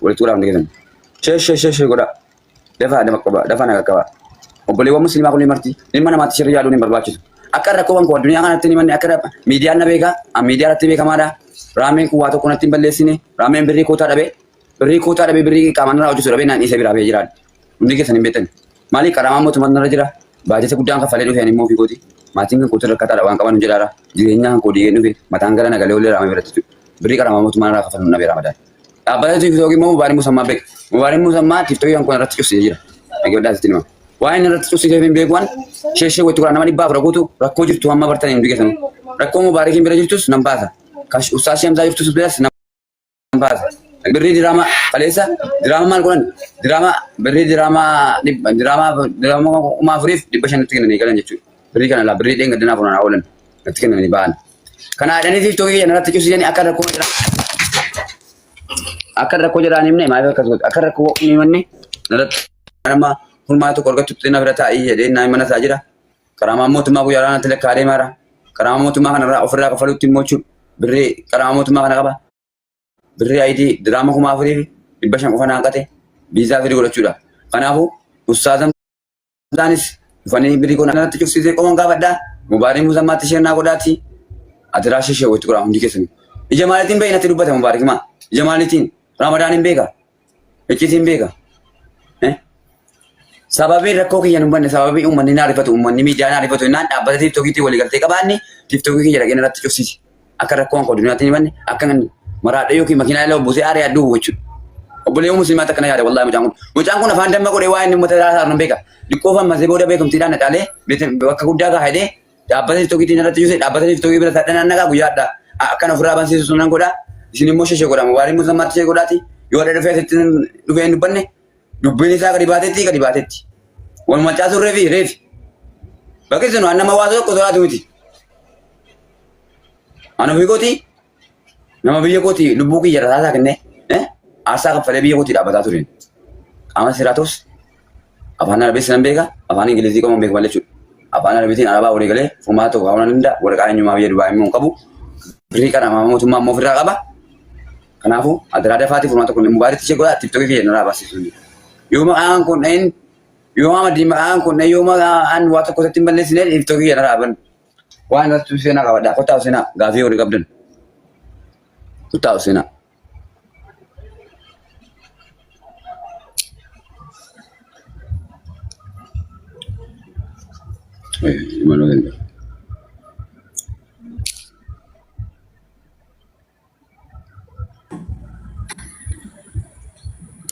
Walitti godhaa hundi keessan. Share share share share godhaa. Dafaa nama qaba dafaa na qaqqaba. Obboleewwan musliimaa kunneen marti ilma namaatti shirri yaaduun hin barbaachisu. Akka rakkoo kan koo addunyaa kanatti ni manni akka miidiyaan na beeka miidiyaa irratti beekamaadha. Raameen kun waa tokko natti hin balleessine raameen birrii kootaa dhabe birrii kootaa dhabe birrii qaamaan irraa hojjetu dhabe naan dhiisee biraa ba'ee jiraadha. Hundi keessan hin beektan. Maali qaramaa mootummaan narra jira. Baajata guddaan kaffalee dhufe ani immoo ofii kooti. Maatiin kan kootu rakkataadha waan qaban jedhaara. Jireenya kan koo diigee dhufe mataan gara nagalee ollee raamee biratti jechuudha. Birrii qaramaa mootummaan irraa kaffalu dhabe ramadaan. Dhaabbata tiiktookii immoo Mubaarik Musammaa beeka. Mubaarik Musammaa tiiktookii kan kun irratti cufsiisee jira. Dhaggeeffadhaa sitti hima. Waan inni irratti cufsiiseef hin beeku waan ishee ishee walitti godhaa nama 400 guutu rakkoo jirtu hamma bartan hin beekanu. Rakkoo Mubaarikiin bira jirtus nan baasa. Ustaas Shamsaa jirtus biras nan baasa. Birrii diraamaa kaleessa diraamaa maal godhan diraamaa birrii diraamaa dhibba diraamaa diraamaa 4500 kennanii galan jechuudha. Birrii kana laa birrii dheengaddanaa funaanaa oolan natti kennanii ba'an. Kana jedhanii tiiktookii kiyya narratti cufsiisanii akka rakkoo jedhan. Akka rakkoo jedhaan himne maaliif akkas godhu akka rakkoo hin himanne narratti nama furmaata tokko argattutti na bira taa'ii jedhee naa mana isaa jira. Qaraamaa mootummaa guyyaa natti lakkaa deemaara. Qaraamaa mootummaa kanarraa ofirraa kafaluutti immoo jechuudha. Birrii qaraamaa mootummaa kana qaba. Birrii ayitii diraama 4500 qofa naan qate viizaa firii godhachuudha. Kanaafuu ustaazan Isaanis dhufanii birrii koo natti cufsiisee qoman gaafadha. Mubaarik Musammaatti isheen naa godhaati. Ati raashee ishee walitti godhaa hundi keessanii. Ija maaliitiin beeyi natti dubbate Mubaarik maa? Ija maaliitiin? Ramadaan hin beeka. Icciitiin beeka. Sababiin rakkoo kiyya hin hubanne sababii uummanni na rifatu uummanni miidiyaa na rifatu innaan dhaabbata tiiktookiitiin waliigaltee qabaanne tiiktookii kiyya dhaqee narratti cufsiise. Akka rakkoon koo duniyaatti hin himanne akka inni maraadha yookiin makiinaa illee obboosee aaree adduu jechuudha. Obboleewwan musliimaatti akkana yaada wallaahi mucaan kun. Mucaan kun afaan damma godhee waa inni uummata irraa haasa'u nan beeka. Diqqoo fammasee booda beekamtiidhaan na caalee bakka guddaa gahaa jedhee dhaabbata tiktookiitiin irratti yusee dhaabbata tiktookii bira sadhan nan nagaa guyyaa adda akkana ofirraa bansiisu sun nan godha. Isin immoo sheshee godhama. Waarii musliimaatti sheshee godhaati. Yoo adda dhufee asitti dhufee hin dubbanne dubbiin isaa gadi baatetti gadi baatetti. Waluma caasuun reefi reefi. Bakki sun waan nama waa tokko sodaatu miti. Ani ofii kooti nama biyya kooti lubbuu kiyya rasaasaa kennee aarsaa kaffalee biyya kooti dhaabbataa ture. Qaama seeraa ta'us afaan Arabiis nan beeka afaan Ingilizii qofa beeku malee jechuudha. Afaan Arabiitiin Arabaa walii galee furmaata tokko kaa'uu nan danda'a. Waraqaa eenyummaa biyya Dubaay immoo hin qabu. Birrii qaramaa mootummaa immoo ofirraa qaba. Kanaafuu adaraa dafaatii furmaata kun mubaaritti ishee godhaa tiktookii kiyya narraa baasisuu. Yoo maqaan kun dhahin yoo amadii maqaan kun dhahin yoo maqaan waa tokko isatti hin balleessine tiktookii kiyya narraa banu. Waan irratti seenaa qabadha. Kottaa seenaa gaafii horii qabdan. Kottaa seenaa. Imaluu danda'a.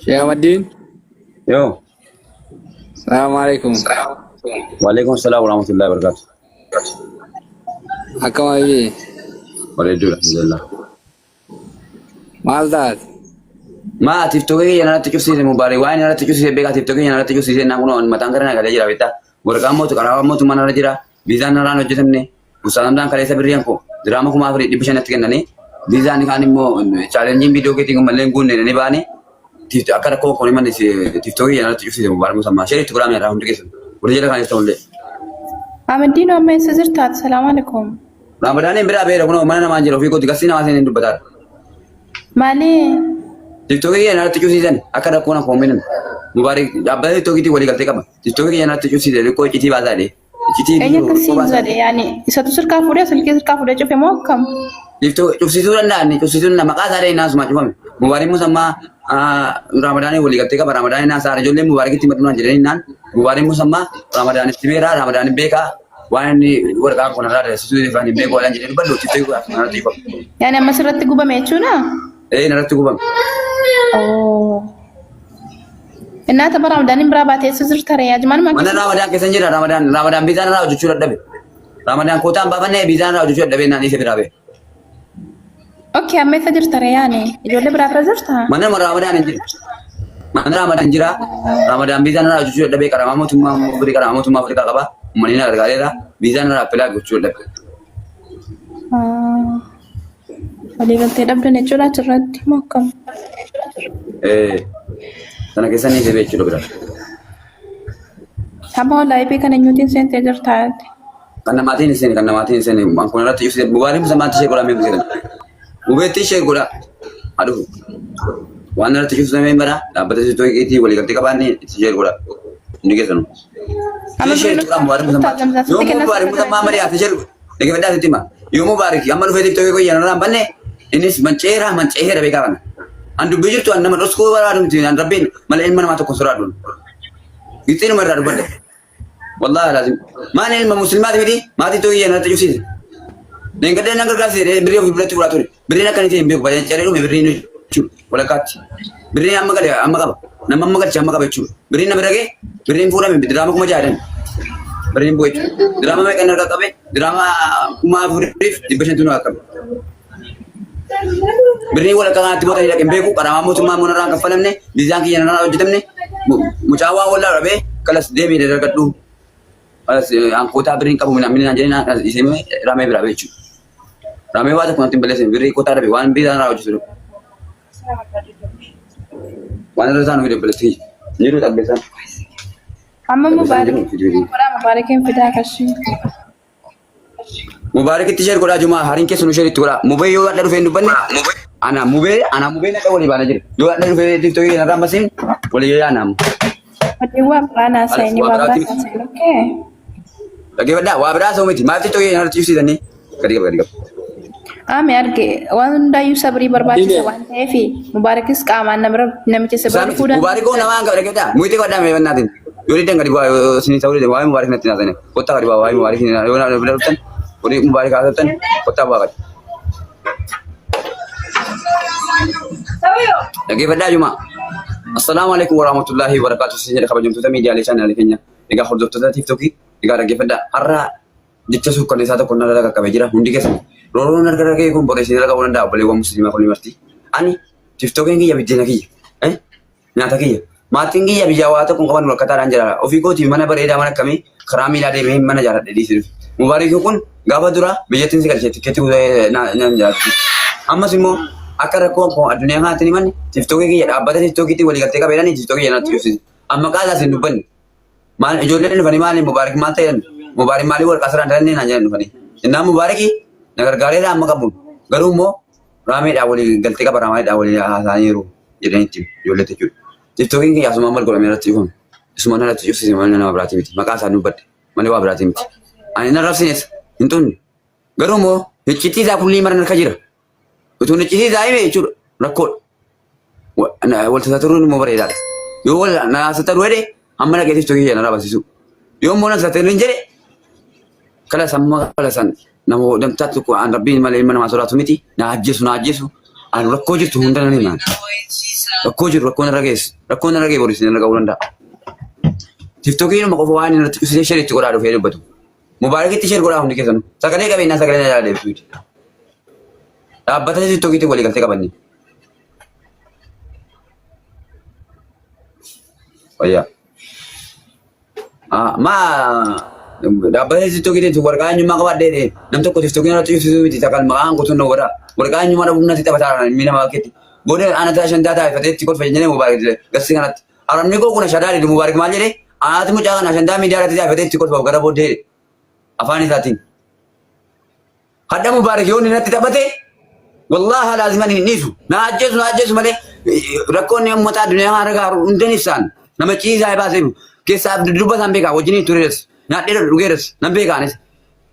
Sheikh Ahmaddiin. Yoo. Salaamu alaikum. Waalaikum salaam warahmatullahi wabarakatuh. Akkam abii? Bareedduu alhamdulillah. Maal taate? Maa tiktokii kiyya narratti cufsiise mubaarik waan inni narratti cufsiise beekaa tiktokii kiyya narratti cufsiise naan kun mataan gara nagalee jira beektaa waraqaan mootu qaraabaan mootummaa narra jira viizaan narraan hojjetamne Ustaaz Hamzaan kaleessa birriin koo diraama 4500 natti kennanii viizaan kaan immoo chaalenjiin viidiyoo keetiin kun mallee hin guunne ni baane akka rakkoo kun himanne tiktokii kiyya narratti cufsiise mubaarik musammaa sheer itti godhaa irraa hundi keessan warri jala kan jirtan illee. Ahmeddiin amma eessa jirta? Assalaamu alaikum. Ramadaaniin biraa beera kunoo mana namaan jira ofii kooti gassii namaa seeneen dubbataadha. Maali? Tiktokii kiyya narratti cufsiisan akka rakkoo na koominan mubaarik dhaabbata tiktookiitiin walii galtee qaba. Tiktokii kiyya narratti cufsiise xiqqoo iccitii baasaa jedhee. Iccitii Eenyu akka xiqqoo siin baasaa jedhe yaani isatu sirkaa fuudhee silkii sirkaa fuudhee cufe moo akkam? Tiktoo cufsiisuu danda'an cufsiisuu danda'a maqaa isaa dhahee naasuma cufame. Mubaarik Musammaa Ramadaanii walii galtee qaba Ramadaanii naasaa ijoolleen Mubaarikitti madunaan jedhanii naan Mubaarik Musammaa Ramadaanitti beeraa Ramadaanii beekaa waan inni waraqaa kun irraa dalagsisuu ifaan hin beeku waan jedhee dubbadhu tiktokii kun narratti cufame. Yaani amma sirratti gubame jechuudha? Ee narratti gubame. Oh. Innaa tapha Ramadaaniin biraa baatee eessa jirta ree? Ajumaan Mana Ramadaan keessa jira Ramadaan Ramadaan biizaan irraa hojjechuu dadhabe. Ramadaan kootaan baafannee biizaan irraa hojjechuu dadhabee naan dhiise biraa bee. Okay, amma eessa jirta ree yaani? Ijoollee biraa bira jirta? Mana Ramadaan hin jiru. Mana Ramadaan jira. Ramadaan biizaan irraa hojjechuu dadhabee qaramaa mootummaa firii qaramaa mootummaa Afrikaa qaba. Uummanni na gargaareera. Biizaan irraa appilaa gochuu dadhabe. Ah. Waliigaltee dhabdan jechuudha achirratti moo akkam? Ee sana keessa ni deebi'e jechuudha biraa. Amma laayivii kana eenyuutiin seentee jirta? Kan namaatiin hin seene kan namaatiin hin seene waan kun irratti ibsite bubaarii musamaatti ishee godhaa mee jedhan. Bubeetti ishee godhaa. Haa dhufu. Waan irratti cufsamee bara dhaabbata sittookiitii waliigaltee qabaanne itti share godha. Inni keessanu. Amma Share birrii godha Mubaarik Musammaa. Ustaaz Yoo Hamzaa sitti kenna Mubaarik Musammaa malee ati share dhaggeeffadhaa sitti hima. Yoo Mubaarik amma dhufee tiktookii koo yeroo banne innis manceera manceera beekaa kana. An dubbii jirtu an nama dhoskuu barbaadu miti an rabbiin malee ilma namaa tokko sodaadhu. Gixxiinuma irraa dubbadhe. Wallaahi laazim. Maali ilma musliimaati miti maatii tokko kiyya natti cufsiise. Leengadhee nan gargaarse jedhee birrii ofii biratti fuudhaa ture. Birriin akka inni ta'e hin beeku. Baay'een caree dhume birriin jechuudha walakkaatti. Birriin amma gale amma qaba. Nama amma galche amma qaba jechuudha. Birriin na bira ga'e birriin fuudhame diraama 6000 jedhan. Birriin bu'e jechuudha. Diraama meeqa inni harka qabe? Diraama 4500 nu harka qabe. Birriin walakkaa kanatti booda dhaqeen beeku qaramaa mootummaa immoo narraan kaffalamne viizaan kiyya narraan hojjetamne mucaa waa wallaa dhabee kalas deemee dargadhu. Kalas an kootaa birriin qabu minaan minaan jedhee naan isee ramee biraa bee jechuudha. Ramee waa tokko natti hin balleessine birrii kootaa dhabe waan viizaan irraa hojjetu dhabe. Waan irra isaan ofii dabalatti jiru xabbeessaan. Amma Mubaarak godhaa Mubaarakiin fidaa kashii. Mubaarakitti share godhaa jumaa hariin keessan share itti godhaa. Mubee yoo hadha dhufee hin dubbanne ana mubee ana mubee nadha walii baana jira. Yoo hadha dhufee tiktokii kanarraa ammas walii yaana amma. Hojii waa biraan haasa'ini Waa waa biraatti biraan haasa'ini okay. Dhaggeeffadhaa waa biraa soo miti maaf tiktokii kanarratti ibsitanii gadi qaba gadi qaba. Ame arge waan hundaayyuu sabrii barbaachisa Diinee. waan ta'eef Mubaarakis qaamaan namicha isa bira Isaanii dhufuu danda'a. Mubaarakoo nama hanga dhaggeeffadhaa muyitii qabadhaa mee bannaatiin. Yoo diddan gadi bu'aa yoo isin ta'uu dide waa'ee Mubaarak natti naasanii kottaa gadi bu'aa waa'ee Mubaarak yoo na bira dhuftan horii Mubaarak haasoftan kottaa bu'aa gadi. Dhaggeeffadhaa jumaa. Assalaamu alaikum warahmatullahi wabarakatuh. Isin jedha kabajamtoota miidiyaalee chaanaalii keenya. Egaa hordoftoota tiiktokii egaa dhaggeeffadhaa. Har'a jecha suukkanneessaa tokko narra qaqqabee jira hundi keessan. Rooroon harka irra ga'e kun boru isin irra ga'uu danda'a obboleewwan musliimaa kun marti. Ani tiktookiin kiyya biddeena kiyya. Eh? Nyaata kiyya. Maatiin kiyya biyyaa waa tokko hin qaban rakkataadhaan jira. Ofii kootii mana bareedaa mana akkamii karaa miilaa deemee mana jaaladhe dhiisee dhufe. Mubaarikiin kun gaafa dura biyyattiin si galchee tikkeetti kutee naan jiraatti. Ammas immoo akka rakkoo koo addunyaa kanatti ni manni tiktookii kiyya dhaabbata tiktookiitti waliigaltee qabeedhaan tiktookii kiyya natti cufsiise. Amma qaasaas hin dubbanne. Maal ijoolleen dhufanii maali Mubaarik maal ta'e Mubaarik maalii warqaa siraan dalannee naan jedhan dhufanii. Innaan Mubaariki na gargaareera amma qabuun garuu immoo raameedhaan walii galtee qaba raamaadhaan walii haasa'aniiru jedhanii itti ijoollee jechuudha. Tiktookiin kiyya asumaan mal godhamee irratti cufame. Isuma irratti cufsise malee nama biraatii miti. Maqaa isaa dubbadhe malee waa biraatii miti. Ani nan rabsines hin xunne. Garuu immoo iccitii isaa kullii maran harka jira. Utuu iccitii isaa hime jechuudha rakkoodha. Wal sasaturuun immoo bareedaadha. Yoo wal na sataru jedhe amma dhaqee tiktokii kiyya narraa barsiisu. Yoo immoo na sataru hin jedhe kalas amma kalasan nama damtaa tokko an rabbiin malee ilma namaa sodaatu miti na ajjeesu na ajjeesu an rakkoo jirtu hunda nan hima. Rakkoo jiru rakkoo narra geessu rakkoo narra ga'e boris narra ga'uu danda'a. Tiktokii nama qofa waan irratti cufsee share itti godhaa dhufee dubbatu. Mubaarakitti share godhaa hundi keessanuu. Sagalee qabeenyaa sagalee na jala deebisuuti. Dhaabbata tiktokiitti waliigaltee qabanne. Wayyaa. Ah, ma dhaabbata tiktokiitti waraqaa eenyummaa qabaadhee nam tokko tiktokiin irratti cufsiisuu miti takkan maqaan guutuun na godha. Waraqaa eenyummaa dhabuun natti taphataa ilmi namaa keetti. Booda ana ta'a shantaa ta'a itti kolfa jennee mubaarak gassi kanatti. Arabni koo kun ashadaa jedhu mubaarak maal jedhee anaati mucaa kana ashandaa miidiyaa irratti taa'ifatee itti kolfa gara booddee jedhe afaan isaatiin. Hadha mubaarak yoo inni natti taphate wallaahi laaziman hin dhiisu na ajjeesu na ajjeesu malee rakkoonni uummata addunyaa kana irra hundan ibsaan nama ciisaa baasee keessaa dudduuba isaan beekaa wajjin turees nyaadhee dhugeeras nan beekaanis.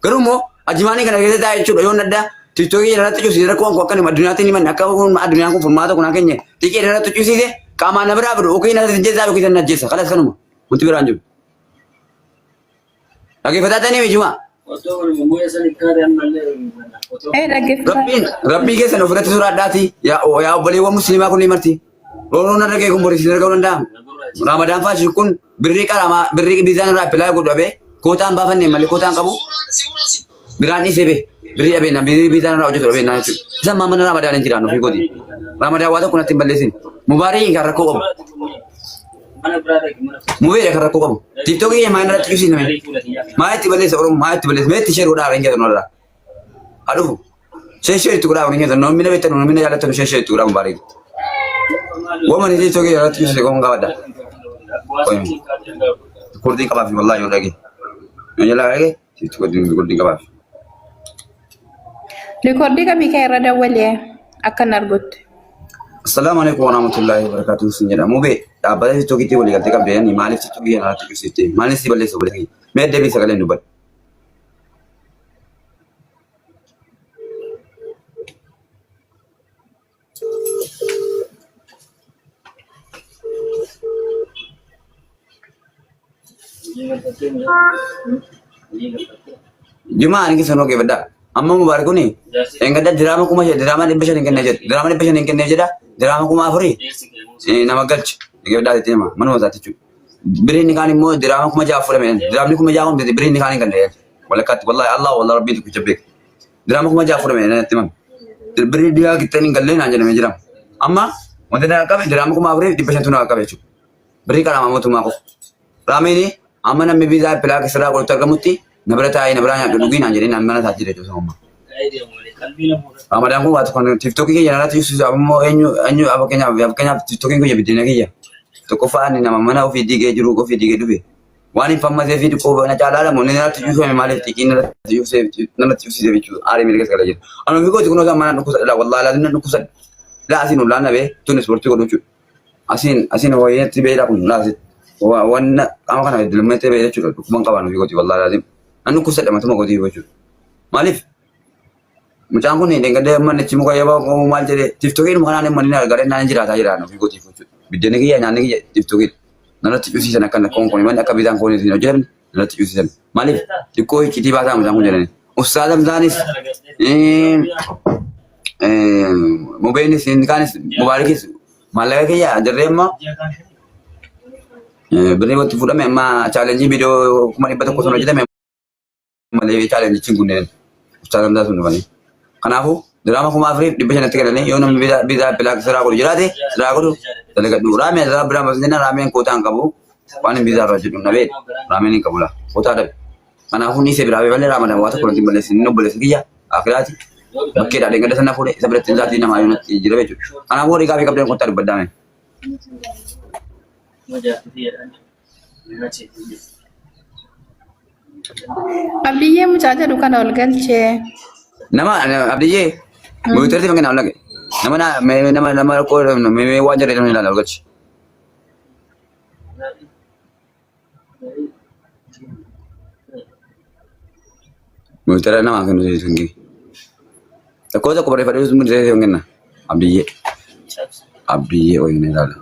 Garuu immoo ajimaanii kana keessa taa'e jechuudha yoon adda tiktokii irratti cufsiise rakkoon kun akka addunyaatti ni manne akka addunyaan kun furmaata kun keenya xiqqee irratti cufsiise qaamaan na biraa fidu yookiin na ajjeessaa yookiin na ajjeessa kalas kanuma wanti biraan jiru. Dhaggeeffataa ta'anii mijumaa. Ee dhaggeeffataa. Rabbiin rabbii keessan ofirratti suuraa addaati yaa yaa obboleewwan musliimaa kunneen marti. Rooroon irra ga'e kun boris irra ga'uu danda'a. Ramadaan faashin kun birrii qaramaa birrii biizaan irraa appilaa godhu dhabee kootaan baafanne malee kootaan qabu biraan dhiisee bee birrii dhabee na birrii biizaan irraa hojjetu dhabee naa jechuudha. Isa ammaa mana Ramadaan hin jiraannu ofii kooti. Ramadaan waa tokko natti hin balleessin. Mubaarii kan rakkoo qabu. Mubeedha kan rakkoo qabu. Tiktokii maa irratti cufsiisame. Maa itti balleessa Oromoo maa itti balleessa mee itti sheeruu dhaa hin jedhan irraa. Haa dhufu. Shee shee itti godhaa waliin keessan namni beektan namni jaallattan shee shee itti godhaa mubaarik. Wama ni tiktokii irratti cufsiise qofa qabadha. Kurdii qabaafi wallahi yoo dhage. Yoo jalaa dhage kurdii qabaafi. Rikoordii qabii kee irra dawwalee akka hin argutti. Assalaamu alaikum warahmatullahi wabarakatuh sin jedha. Mubee dhaabbata tiktookiitti walii galtee qabdee ani maaliif tiktookii kana irratti cufsifte? Maaliif si balleessa obboleessa kiyya? Mee deebii sagalee hin dubbadhu. Jumaa ani keessa noo geeffadhaa. Amma mubaarak kuni engadda diraama 5000 diraama 500 hin kennee jedha. Diraama 500 hin kennee jedha. Diraama 4000 nama galche. Geeffadhaa jettee hima manuma isaatti jechuudha. Biriin inni kaan immoo diraama 6000 fuudhame. Diraamni 6000 kun biriin inni kaan hin galle. Walakkaatti wallahi Allah wallahi rabbiin tokkicha beeka. Diraama 6000 fuudhame natti himame. Birrii dhiyaa qixxeen hin gallee naan jedhamee jira. Amma wanti na qabe diraama 4500 na qabe jechuudha. Birrii qaraamaa mootummaa qofa. Raameen amma namni biizaa pilaak sirraa godhutti argamutti na bira taa'ee na biraa nyaadhu dhugii naan jedhee naan mana isaa jira jechuudha amma. Ramadaan kun waa tokko tiktokii kiyya narratti ibsu ammoo eenyu eenyu fakkeenyaaf fakkeenyaaf tiktokiin kiyya biddeena kiyya. Tokkoffaa ani nama mana ofii diigee jiru ofii diigee dhufe. Waan hin fammasee fi xiqqoo na caalaa lamu inni narratti cuufame maaliif xiqqii narratti cuufsee narratti cuufsiisee jechuudha. Aarii mirga sagalee jira. Ani ofii kooti kunoo isaan mana dhukkubsadha wallaahi laazim nan dhukkubsadha. Laa asiin ollaan dhabee tun ispoortii godhu jechuudha. Asiin asiin wayyeetti beela kun laa asiin wanna qaama kana dilmeetti beela jechuudha. Dhukkuban qabaan ofii kooti wallaahi laazim. Nan dhukkubsadha matuma kooti jechuudha. Maaliif Mucaan kun dheengadda manichi muka yabaa qomoo maal jedhee tiktookiin kanaan manni argadhe naan jiraataa jira ofii gootiif jechuudha. Biddeenni kiyya nyaanni kiyya tiktookiin narratti cusiisan akka koon kun manni akka bitaan koon hin hojjetamne narratti cusiisan. Maaliif xiqqoo iccitii baasaa mucaan kun jedhani. Ustaaz Hamzaanis mubeenis inni kaanis mubaarikis maallaqa kiyya jarree amma birrii walitti fuudhame amma chaalenjii viidiyoo 100,000 sun hojjetame malee chaalenjichi hin gunneen ustaaz Hamzaa sun dhufanii. Kanaafuu diraama 4500tti galanii yoo namni biizaa bilaak siraa godhu jiraate siraa godhu dalagadhu. Raameen siraa biraa masin jenna raameen kootaa hin qabu waan hin biizaa irra hojjedhu nabee raameen hin qabu laa kootaa dhabe. Kanaafuu ni isa biraa bee malee raamadan waa tokko natti hin balleessin inni obboleessa kiyya akiraati bakkeedhaa dheengadda sana fuudhe isa biratti isaatii namaa yoo natti jira jechuudha. Kanaafuu horii gaafii qabdan kottaa dubbadhaa mee. Abdiyyee mucaa jedhu kana ol galchee. Nama Abdiyyee muyutarti fakkeenya ol naqe. Nama na mee nama nama rakkoo mee mee waan jedhe nama ilaala ol galche. Muyutara nama kennu sun gee. Tokko tokko barreeffadhee sun muyutara kenna. Abdiyyee. Abdiyyee wayii na ilaala.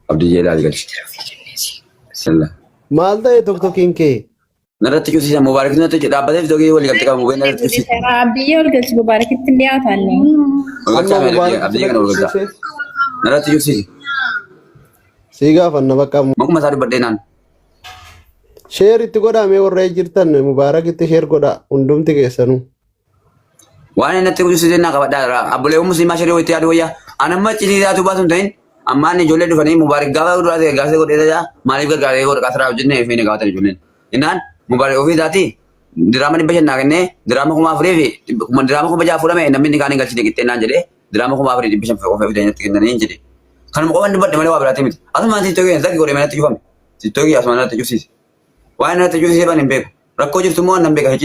Abdiyyee ilaali galchi. Silla. Maal ta'e toktokiin kee? Narratti cufsiisa Mubaarak natti dhaabbatee fi dogii walii galtee qabu mubeen narratti cufsiisa. Abdiyyee ol galchi Mubaarakitti hin dhiyaatan. Ol Amma galchaa mee Mubaarak Abdiyyee kana ol galchaa. cufsiise. Narratti cufsiisi. Sii gaafanna bakka Maquma isaa dubbadhee naan. Sheer itti godhaa mee warra jirtan Mubaarak itti sheer godhaa hundumti keessanuu. Waan inni natti cufsiise naa qabadhaa. Abboleewwan musliimaa sharii wayii yaadu wayyaa. An amma cisiisaatu baatu hin ta'in ammaan ijoollee dhufanii Mubaarak gaafa duraa ta'e gaafsa godhee tajaajila maaliif gargaaree waraqaa siraa hojjennee fi ni gaafatan ijoolleen. Innaan Mubaarak ofii isaatii diraama 500 naa kennee diraama 4000 fi diraama 6000 fuudhame namni inni kaan hin galchine qixxee naan jedhee diraama 4500 qofa fidanii natti kennanii hin jedhe. Kanuma qofan dubbadhe malee waa biraatti miti. Asumaan tiktokii zakki godhee manatti cufame. Tiktokii asumaan natti cufsiise. Waan natti cufsiise ban hin beeku. Rakkoo jirtu immoo nan beeka.